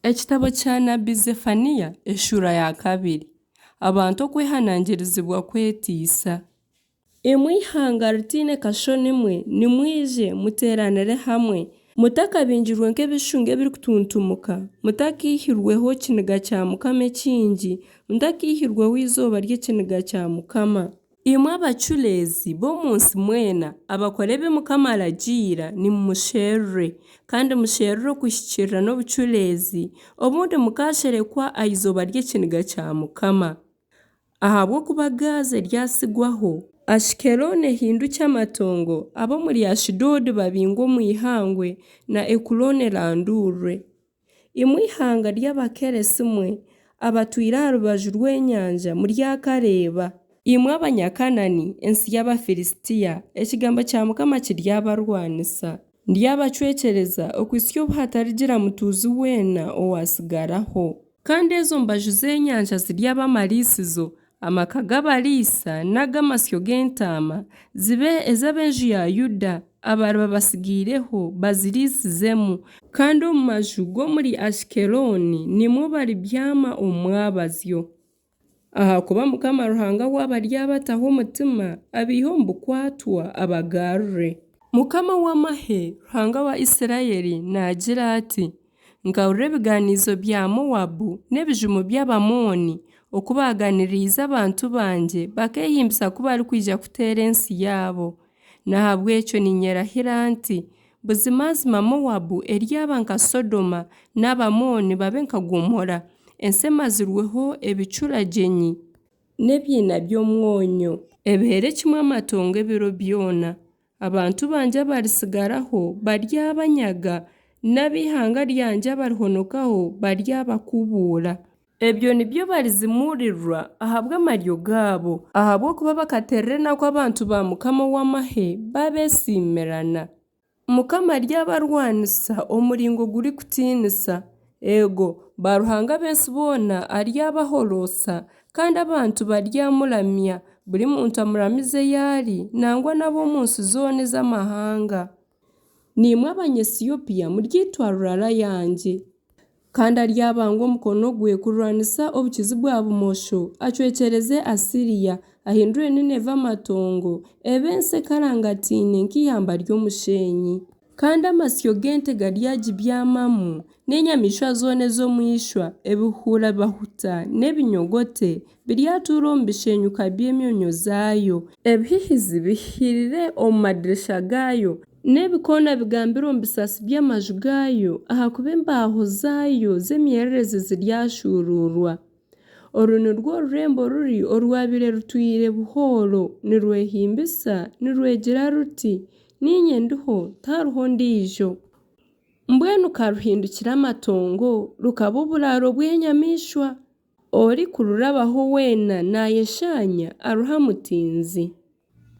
Ekitabo kya nabi Zefaniya eshuura ya kabiri. Abantu okwehanangirizibwa kweteisa. Imwe eihanga ritaine kashoni mwe, nimwije, muteeranire hamwe, mutakabingirwe nk'ebishushunga ebirikutuntumuka, mutakaihirweho kiniga kya Mukama ekingi, mutakaihirweho eizooba ry'ekiniga kya Mukama. Imwe abacureezi b'omu nsi mwena, abakora ebi Mukama aragiira, nimumusherure, kandi musherure okuhikiirira n'obucureezi, obundi mukaasherekwa aha izooba ry'ekiniga kya Mukama. Ahabw'okuba Gaaza eryatsigwaho, Ashikelooni ehindukye amatongo, ab'omuri Ashidoodi babingwe omu ihangwe, na Ekurooni erandurwe. Imwe eihanga ry'Abakeresi mwe, abatwire aha rubaju rw'enyanja, muryakareeba! Imwe Abanyakanaani, ensi y'Abafilistia, ekigambo kya Mukama kiryabarwanisa. Ndyabacwekyereza, okuhitsya obu hatarigira mutuuzi weena owaatsigaraho. Kandi ezo mbaju z'enyanja ziryaba amariisizo, amaka g'abariisa n'ag'amasyo g'entaama, zibe ez'ab'enju ya Yuda abariba batsigaireho baziriisizemu. Kandi omu maju g'omuri Ashikelooni nimwo baribyama omu mwabazyo. Ahakuba Mukama Ruhanga waabo aryabataho omutima, abaihe omu bukwatwa, abagarure. Mukama ow'amahe, Ruhanga wa Isiraeli, naagira ati, Nkahurira ebigaaniizo bya Moabu n'ebijumo by'Abamooni, oku baaganiriize abantu bangye, bakeehimbisa ku barikwija kuteera ensi yaabo. N'ahabw'ekyo niinyerahira nti, Buzimazima Moabu eryaba nka Sodoma, n'Abamooni babe nka Gomora, ensi emazirweho ebicuragyenyi n'ebiina by'omwonyo. Ebeere kimwe amatongo ebiro byona. Abantu bangye abaritsigaraho baryabanyaga, n'ab'eihanga ryangye abarihonokaho baryabakubuura. Ebyo nibyo barizimuurirwa ahabw'amaryo gaabo, ahabw'okuba bakateerera enaku abantu ba Mukama ow'amahe, baabeesiimirana. Mukama aryabarwanisa omuringo gurikutiinisa. Eego, baaruhanga b'ensi boona aryabahoroosa, kandi abantu baryamuramya, buri muntu amuramize ei ari, nangwa n'ab'omu nsi zoona ez'amahanga. Naimwe Abanyesiyopiya muryaitwa rurara yangye. Kandi aryabanga omukono gwe kurwanisa obukiizi-bwa-bumosho, acwekyereze Asiriya, ahindure Nineeve amatongo, ebe ensi ekarangataine nk'eihamba ry'omusheenyi. Kandi amasyo g'ente garyagibyamamu, n'enyamaishwa zoona ez'omu ishwa, ebihuura-bahuta n'ebinyogote biryatuura omu bisheenyuka by'emyonyo zaayo. Ebihihizi bihihirire omu madirisha gaayo, N'ebikoona bigambire omu bisasi by'amaju gaayo, ahakuba embaaho zaayo z'emyererezi ziryashuuruurwa. Oru nirwo rurembo ruri orwabaire rutwire buhooro nirwehimbisa, nirwegira ruti, Niinye ndiho, tihariho ondiijo. Mbwenu ka ruhindukire amatongo, rukaba oburaaro bw'enyamaishwa! Orikururabaho weena naayeshaanya, aruha mutinzi.